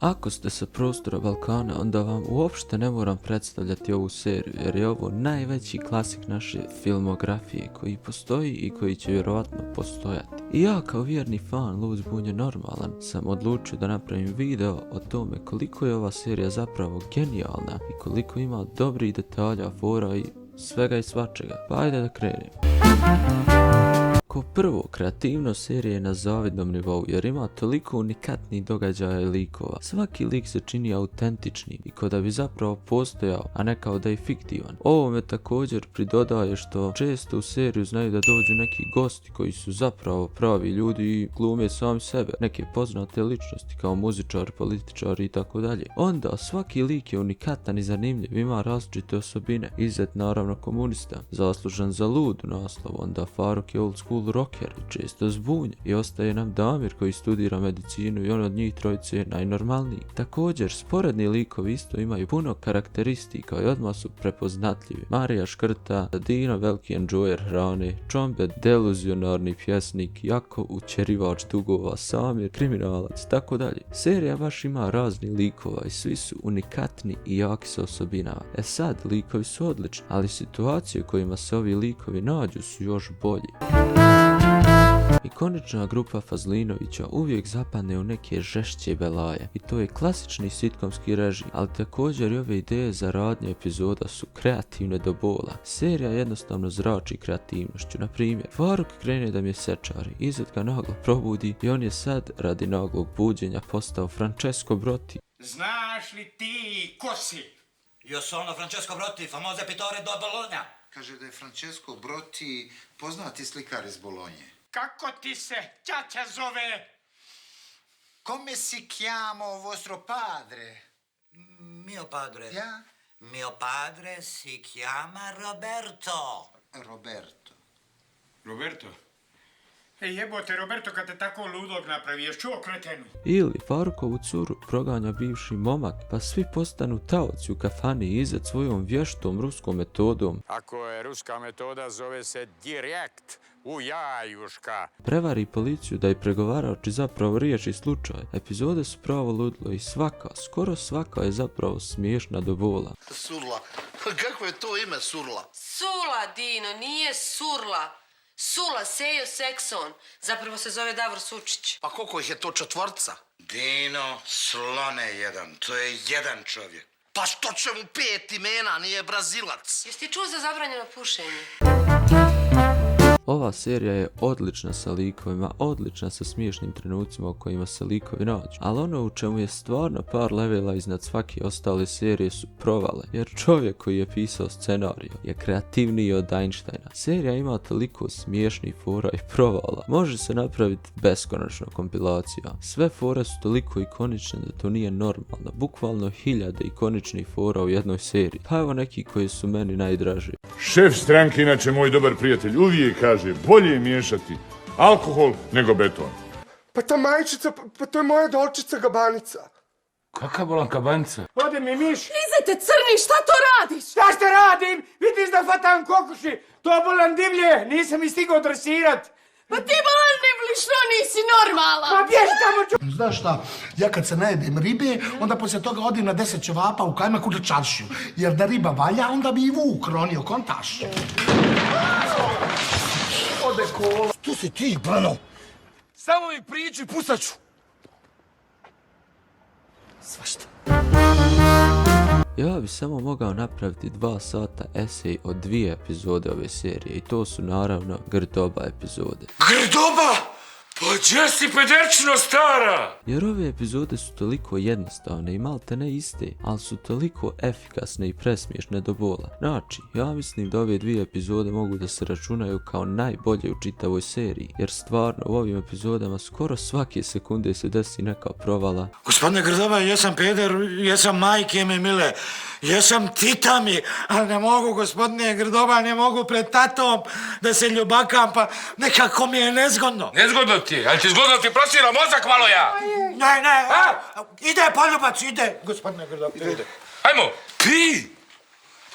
Ako ste sa prostora Balkana, onda vam uopšte ne moram predstavljati ovu seriju, jer je ovo najveći klasik naše filmografije koji postoji i koji će vjerovatno postojati. I ja kao vjerni fan Lud zbunje normalan sam odlučio da napravim video o tome koliko je ova serija zapravo genijalna i koliko ima dobrih detalja, fora i svega i svačega. Pa ajde da krenem. Kao prvo, kreativnost serije je na zavidnom nivou jer ima toliko unikatnih događaja i likova. Svaki lik se čini autentičnim i kao da bi zapravo postojao, a ne kao da je fiktivan. Ovome također pridodaje što često u seriju znaju da dođu neki gosti koji su zapravo pravi ljudi i glume sami sebe, neke poznate ličnosti kao muzičari, političari i tako dalje. Onda svaki lik je unikatan i zanimljiv, ima različite osobine. Izet naravno komunista, zaslužan za ludu naslov, onda Faruk je old school rocker i često zbunje i ostaje nam Damir koji studira medicinu i on od njih trojice je najnormalniji. Također sporedni likovi isto imaju puno karakteristika i odmah su prepoznatljivi. Marija Škrta, Dino veliki enjoyer hrane, Čombe deluzionarni pjesnik, Jako učerivač dugova, Samir kriminalac, tako dalje. Serija baš ima razni likova i svi su unikatni i jaki sa osobinama. E sad, likovi su odlični, ali situacije u kojima se ovi likovi nađu su još bolji. Ikonična grupa Fazlinovića uvijek zapadne u neke žešće belaje i to je klasični sitkomski režim, ali također i ove ideje za radnje epizoda su kreativne do bola. Serija jednostavno zrači kreativnošću. Na primjer, Faruk krene da mjesečari, Izet ga naglo probudi i on je sad radi naglog buđenja postao Francesco Brotti. Znaš li ti ko si? Io sono Francesco Brotti, famoso pittore do Bologna. Kaže da je Francesco Brotti poznati slikar iz Bolonje. Kako ti se ćaća zove? Come si chiama vostro padre? Mio padre. Ja? Mio padre si chiama Roberto. Roberto. Roberto? Ej jebote, Roberto, kad te tako ludog napravi, još čuo kretenu? Ili Farukovu curu proganja bivši momak, pa svi postanu taoci u kafani i Izet svojom vještom ruskom metodom. Ako je ruska metoda, zove se direkt u jajuška. Prevari policiju da je pregovarač i zapravo riješi slučaj. Epizode su pravo ludilo i svaka, skoro svaka je zapravo smiješna do bola. Surla. Kako je to ime Surla? Sula, Dino, nije Surla. Sula, Sejo Sekson. Zapravo se zove Davor Sučić. Pa koliko ih je to četvorca? Dino Slone jedan, to je jedan čovjek. Pa što će mu 5 imena, nije Brazilac? Jesi ti čuo za zabranjeno pušenje? Ova serija je odlična sa likovima, odlična sa smiješnim trenucima u kojima se likovi nađu. Ali ono u čemu je stvarno par levela iznad svake ostale serije su provale. Jer čovjek koji je pisao scenariju je kreativniji od Einsteina. Serija ima toliko smiješnih fora i provala. Može se napraviti beskonačno kompilacija. Sve fore su toliko ikonične da to nije normalno. Bukvalno hiljade ikoničnih fora u jednoj seriji. Pa evo neki koji su meni najdraži. Šef stranke, inače moj dobar prijatelj, uvijek kaže bolje je miješati alkohol nego beton. Pa ta majčica, pa to je moja dolčica Gabanica. Kaka bolan kabanica? Ode mi miš. Izete crni, šta to radiš? Šta što radim? Vidiš da fatam kokoši. To bolan divlje, nisam i stigao dresirat. Pa ti bolan divli, što nisi normalan? Pa bježi tamo ću. Znaš šta, ja kad se najedem ribe, onda poslije toga odim na 10 ćevapa u kajmaku na čaršiju. Jer da riba valja, onda bi i vuk ronio, kontaš. Ode kola. Tu si ti, Brano. Samo mi priči, pustat ću. Svašta. Ja bi samo mogao napraviti 2 sata esej od 2 epizode ove serije i to su naravno Grdoba epizode. Grdoba! Pa gdje si pederčino stara? Jer ove epizode su toliko jednostavne i malte ne iste, ali su toliko efikasne i presmiješne do bola. Znači, ja mislim da ove 2 epizode mogu da se računaju kao najbolje u čitavoj seriji, jer stvarno u ovim epizodama skoro svake sekunde se desi neka provala. Gospodine Grdoba, jesam peder, jesam majke mi mile, jesam tita mi, ali ne mogu, gospodine Grdoba, ne mogu pred tatom da se ljubakam, pa nekako mi je nezgodno. Nezgodno ti je, ali ti zgodno ti prosira mozak malo ja. Ne, ide poljubac, ide, gospodine Grdoba, ide. Ajmo, pi!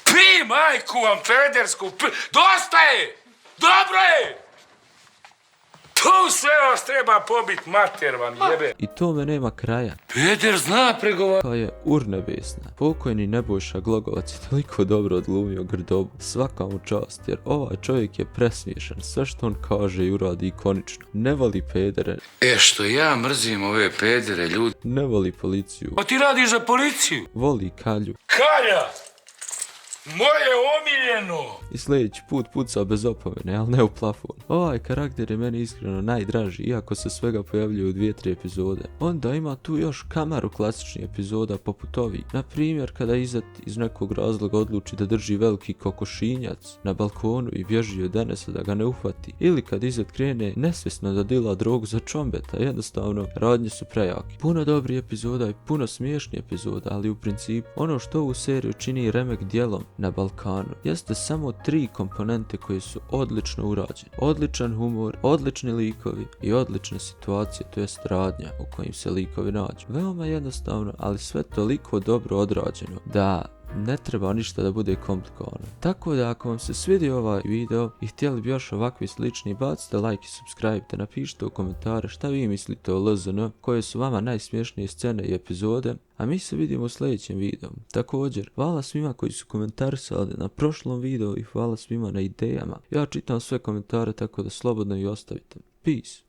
Pi, majku vam pedersku, pi! Dosta je! Dobro je! To sve vas treba pobit, mater vam jebe. I tome nema kraja. Peder zna pregovarati. To je urnebesna. Pokojni Nebojša Glogovac je toliko dobro odglumio Grdobu. Svaka mu čast, jer ovaj čovjek je presmiješan. Sve što on kaže i uradi ikonično. Ne voli pedere. Što ja mrzim ove pedere, ljudi. Ne voli policiju. Pa ti radiš za policiju? Voli kalju. Kalja! Moje omiljeno! I sljedeći put pucao bez opomene, ali ne u plafon. Ovaj karakter je meni iskreno najdraži, iako se svega pojavljuje u 2-3 epizode. Onda ima tu još kamaru klasičnih epizoda poput ovih. Na primjer, kada Izet iz nekog razloga odluči da drži veliki kokošinjac na balkonu i bježi od Denesa da ga ne uhvati. Ili kad Izet krene nesvjesno da dila drogu za čombeta, jednostavno radnje su prejake. Puno dobrih epizoda i puno smiješnih epizoda, ali u principu ono što ovu seriju čini remek djelom na Balkanu jeste samo 3 komponente koje su odlično urađene. Odličan humor, odlični likovi i odlične situacije, to jest radnja u kojim se likovi nađu. Veoma jednostavno, ali sve toliko dobro odrađeno da ne treba ništa da bude komplikovano. Tako da ako vam se svidio ovaj video i htjeli bi još ovakvi slični, bacite like i subscribe te napišite u komentare šta vi mislite o LZN, koje su vama najsmješnije scene i epizode, a mi se vidimo u sljedećem videu. Također, hvala svima koji su komentarisali na prošlom videu i hvala svima na idejama. Ja čitam sve komentare, tako da slobodno ih ostavite. Peace.